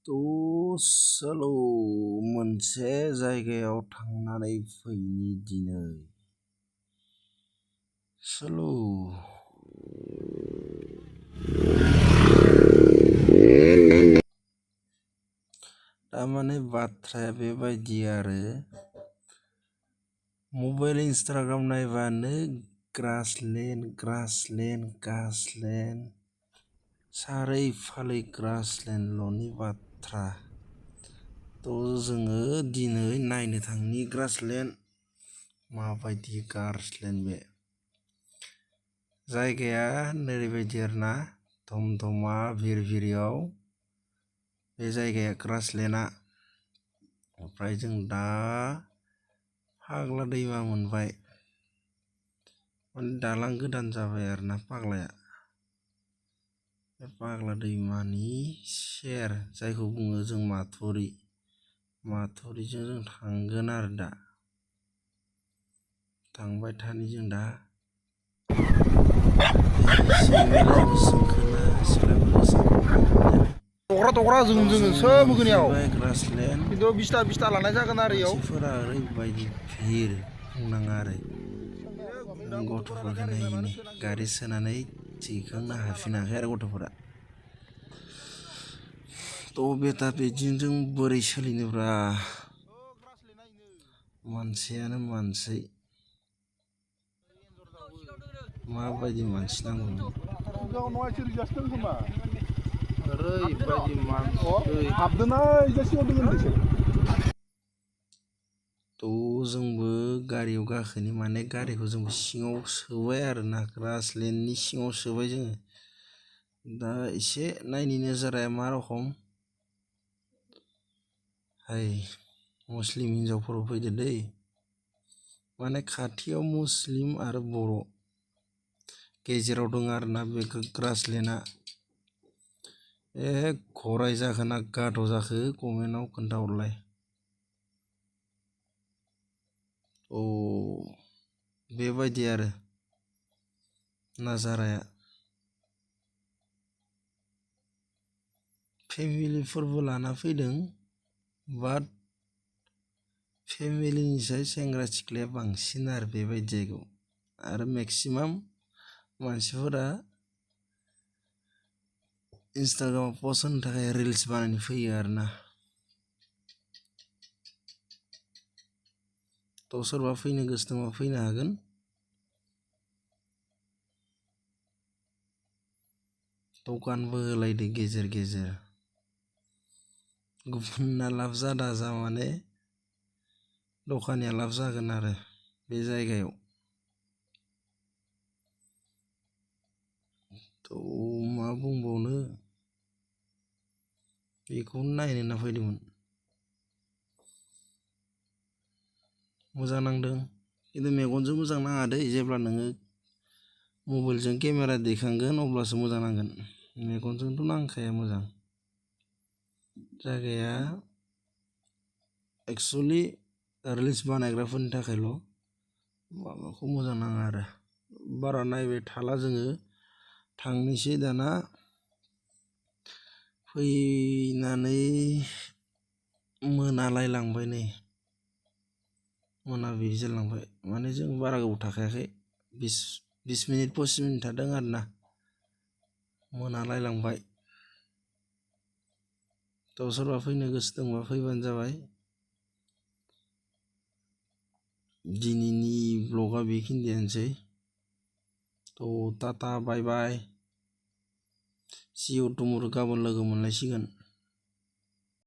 Slow मोनसे जायगायाव थांनानै फैनि दिनै। स्लो तारमाने बाथ्राया बेबायदि आरो मबाइल इन्स्टाग्राम नायबानो ग्रासलेण्ड सारै फालै ग्रासलेण्डल'नि बाथ्रा। जोङो दिनै नायनो थांनि ग्रासलेण्ड माबायदि ग्रासलेण्ड बे जायगाया ओरैबायदि आरोना धमधमा भिरभिरियाव बे जायगाया ग्रासलेण्डआ। ओमफ्राय जों दा फाग्ला दैमा मोनबाय, माने दालां गोदान जाबाय आरोना फाग्लाया। बे फाग्ला दैमानि सेर जायखौ बुङो जों माथुरिजों जों थांगोन आरो दा थांबाय थानि जों दा दग्रा जोङो सोब होगोनियाव ग्रासलेण्ड खिन्थु बिसता लानाय जागोन आरो इयाव मानसिफोरा ओरैबायदि भिर बुंनाङा आरो गथ'फोरखौ नायनो गारि सोनानै थिखांनो हाफिनाखै आरो गथ'फोरा। बेटा बेदिजों बोरै सोलिनोब्रा मानसियानो मानसि माबायदि मानसि नांगौ ओरैबायदि मानसि जोंबो गारियाव गाखोनि माने गारिखौ जोंबो सिङाव सोबाय आरोना ग्रासलेण्डनि सिङाव सोबाय जोङो। दा एसे नायनि नोजोराया मा रखम मुस्लिम हिनजावफोर फैदो दै, माने खाथियाव मुस्लिम आरो बर' गेजेराव दङ आरोना बे ग्रासलेण्डआ। घराय जाखो ना गाद' जाखो कमेन्टआव खोन्थाहरलाय। बेबायदि आरो नाजाराया फेमिलिफोरबो लाना फैदों, बाट फेमिलिनिसाय सेंग्रा सिख्लाया बांसिन आरो बेबायदि जायगायाव। आरो मेक्सिमाम मानसिफोरा इन्स्टाग्रामाव पस्ट होनो थाखाय रिल्स बानायनो फैयो आरोना। सोरबा फैनो गोसो दंबा फैनो हागोन। दखानबो होलायदो गेजेर गेजेर। गुबुनना लाब जादा जा माने दखानिया लाब जागोन आरो बे जायगायाव। मा बुंबावनो बेखौनो नायनो होनना फैदोंमोन। मोजां नांदों, खिन्थु मेगनजों मोजां नाङा दै। जेब्ला नोङो मबाइलजों केमेरा दैखांगोन अब्लासो मोजां नांगोन, मेगनजोंथ' नांखाया मोजां। जायगाया एक्सुवेलि रिल्स बानायग्राफोरनि थाखायल', माबाखौ मोजां नाङा आरो। बारा नायबाय थाला जोङो, थांनोसै दाना। फैनानै मोनालायलांबाय नै, मोनाबिलि जालांबाय। माने जों बारा गोबाव थाखायाखै, 20 मिनिट 25 मिनिट थादों आरोना, मोनालायलांबाय। सोरबा फैनो गोसो दंबा फैबानो जाबाय। दिनैनि ब्लगा बेखिनियानोसै। टाटा बाय बाय, सि इउ टुमर' गाबोन लोगो मोनलायसिगोन।